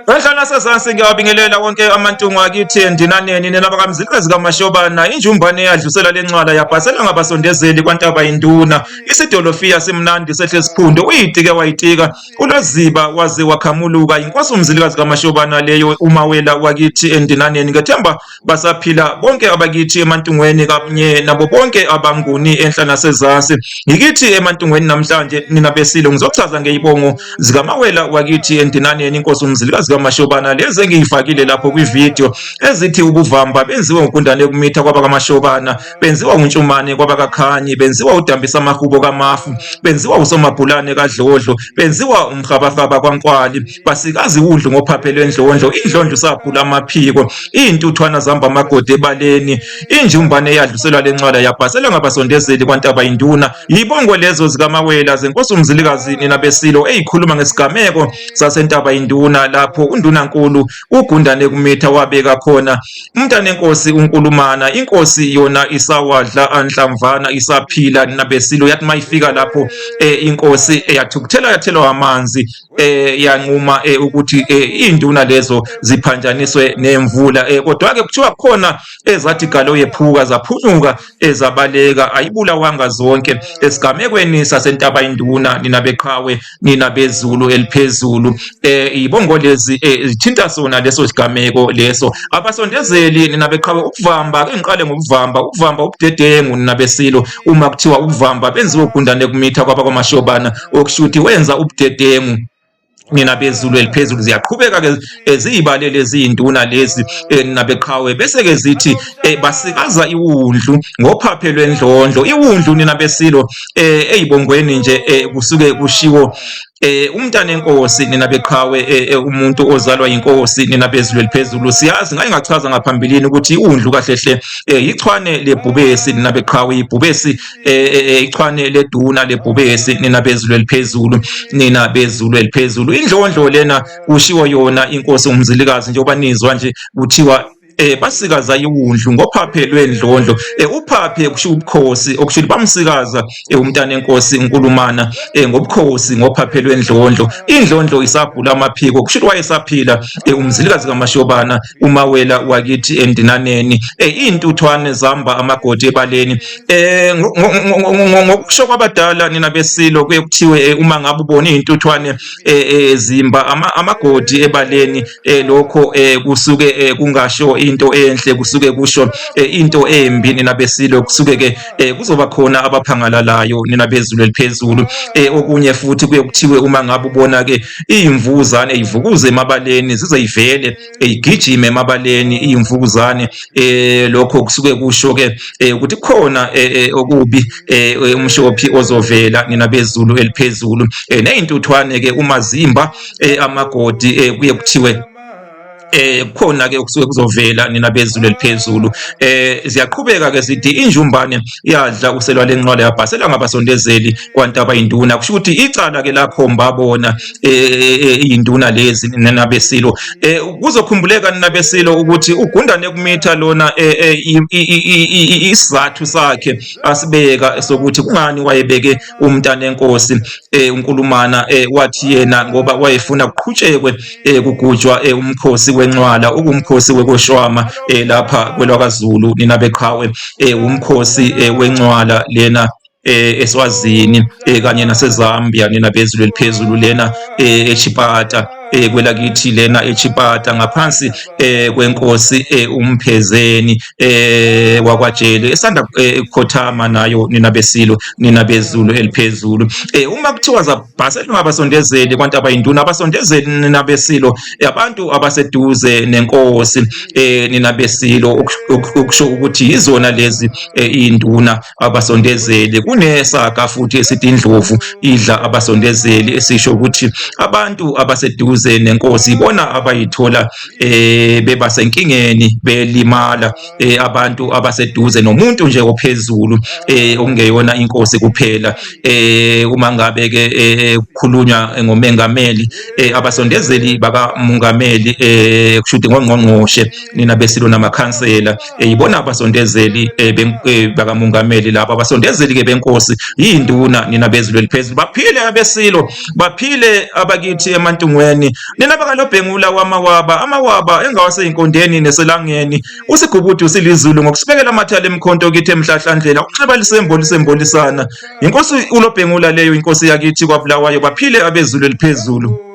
Enhla nasezansi ngiyawabingelela wonke amantungu akithi endinaneni nina bakamzilikazi kaMashobana injumbane eyadlusela lencwala yabhasela ngabasondezeli kwantaba induna isidolofiya simnandi sehle siphundo uyitike wayitika uloziba waze wakhamuluka inkosi umzilikazi kaMashobana leyo umawela wakithi endinaneni ngethemba basaphila bonke abakithi emantungweni kanye nabo bonke abanguni enhla nasezansi ngikithi emantungweni namhlanje nina besilo ngizochaza ngeyibongo zikamawela wakithi endinaneni inkosi umzilikazi kamashobana lezi engiyifakile lapho kwividiyo ezithi ubuvamba benziwe ngugundane kumitha kwabakamashobana benziwa untshumane kwabakakhanyi benziwa udambisa amahubo kamafu benziwa usomabhulane kadlodlo benziwa umhabahaba kwankwali basikazi wundlu ngophaphe lwendlondlo indlondlo saphula amaphiko iy'ntuthwana zamba amagodi ebaleni injumbane eyadluselwa lencwala yabhaselwa ngabasondezeli kwantaba induna yibongo lezo zikamawela zenkosi umzilikazi nina besilo eyikhuluma ngesigameko sasentaba induna lapho undunankulu ugundane kumitha wabeka khona umntanenkosi unkulumana inkosi yona isawadla anhlamvana isaphila nina besilo yathi mayifika lapho inkosi eyathukuthela yathelwa amanzi yanquma ukuthi induna lezo ziphanjaniswe nemvula kodwa ke kuthiwa khona ezathi galo yephuka zaphunyuka ezabaleka ayibulawanga zonke esigamekweni sasentaba induna nina beqhawe nina bezulu eliphezulu ibongo lezi zithinta sona leso sigameko leso abasondezeli nina beqhawe ukuvamba ke ngiqale ngokuvamba ukuvamba ubudedengu nina besilo uma kuthiwa ukuvamba benziwe ugundane kumitha kwaba kwamashobana okusho ukuthi wenza ubudedengu nina bezulu eliphezulu ziyaqhubeka ke ziyibale lezi induna lezi nina beqhawe bese ke zithi basikaza iwundlu ngophaphe lwendlondlo iwundlu nina besilo eyibongweni nje kusuke kushiwo umntana enkosi nina beqhawe umuntu ozalwa inkosi nina bezulu eliphezulu siyazi ngaye ngachaza ngaphambilini ukuthi iwundlu kahle hle ichwane lebhubesi nina beqhawe ibhubesi ichwane leduna lebhubesi nina bezulu eliphezulu nina bezulu eliphezulu indlondlo lena kushiwo yona inkosi umzilikazi njengoba nizwa nje kuthiwa basikaza iwundlu ngophaphe lwendlondlo uphaphe kusho ubukhosi okusho ukuthi bamsikaza umntana enkosi unkulumana ngobukhosi ngophaphe lwendlondlo indlondlo isabhula amaphiko kusho ukuthi wayesaphila umzilikazi kaMashobana umawela wakithi endinaneni iy'ntuthwane zamba amagodi ebaleni ngokusho kwabadala nina besilo kuye kuthiwe uma ngabe ubona iy'ntuthwane zimba amagodi ebaleni lokho kusuke kungasho into enhle kusuke kusho into embi nina besilo kusuke ke kuzoba khona abaphangalalayo nina bezulu eliphezulu okunye futhi kuye kuthiwe uma ngabe ubona ke iy'mvukuzane ivukuze emabaleni zize ivele igijime emabaleni iyimvukuzane lokho kusuke kusho ke ukuthi khona okubi umshophi ozovela nina bezulu eliphezulu nezintuthwane ke uma zimba amagodi kuye kuthiwe kukhona ke okusuke kuzovela nina bezulu eliphezulu ziyaqhubeka ke zithi injumbane yadla uselwa lenqwala yabhasela ngabasondezeli kwantaba induna kusho ukuthi icala ke lakhomba bona iyinduna lezi nabesilo kuzokhumbuleka nabesilo ukuthi ugundane kumitha lona isizathu sakhe asibeka sokuthi kungani wayebeke umntana enkosi unkulumana wathi yena ngoba wayefuna kuqhutshekwe kugujwa umkhosi wenxwala ukumkhosi wekoshwama lapha kwelwakaZulu nina beqhawe umkhosi wenxwala lena eSwazini kanye naseZambia nina bezulu eliphezulu lena eChipata kwelakithi lena eChipata ngaphansi kwenkosi umphezeni wakwaJele esanda kukhothama nayo nina besilo nina bezulu eliphezulu uma kuthiwa zabhasela ngabasondezeli kwantu abayinduna abasondezeli nina besilo abantu abaseduze nenkosi nina besilo okusho ukuthi yizona lezi induna abasondezeli kunesaga futhi esithi indlovu idla abasondezeli esisho ukuthi abantu abaseduze nenkosi ibona abayithola beba senkingeni belimala abantu abaseduze nomuntu nje ophezulu okungeyona inkosi kuphela uma ngabe ke kukhulunywa ngomengameli abasondezeli bakamongameli kushuthi ngongqongqoshe nina besilo namakhansela yibona abasondezeli bakamongameli laba abasondezeli ke benkosi yinduna nina bezulu eliphezulu baphile abesilo baphile abakithi emantungweni. eMathulini. Nina bakaLobhengula wamawaba, amawaba engawaseyinkondeni neselangeni. Usigubudu silizulu ngokusibekela amathala emkhonto kithi emhlahlandlela unxeba lisembo lisembolisana. Inkosi uLobhengula leyo inkosi yakithi kwaBulawayo baphile abezulu eliphezulu.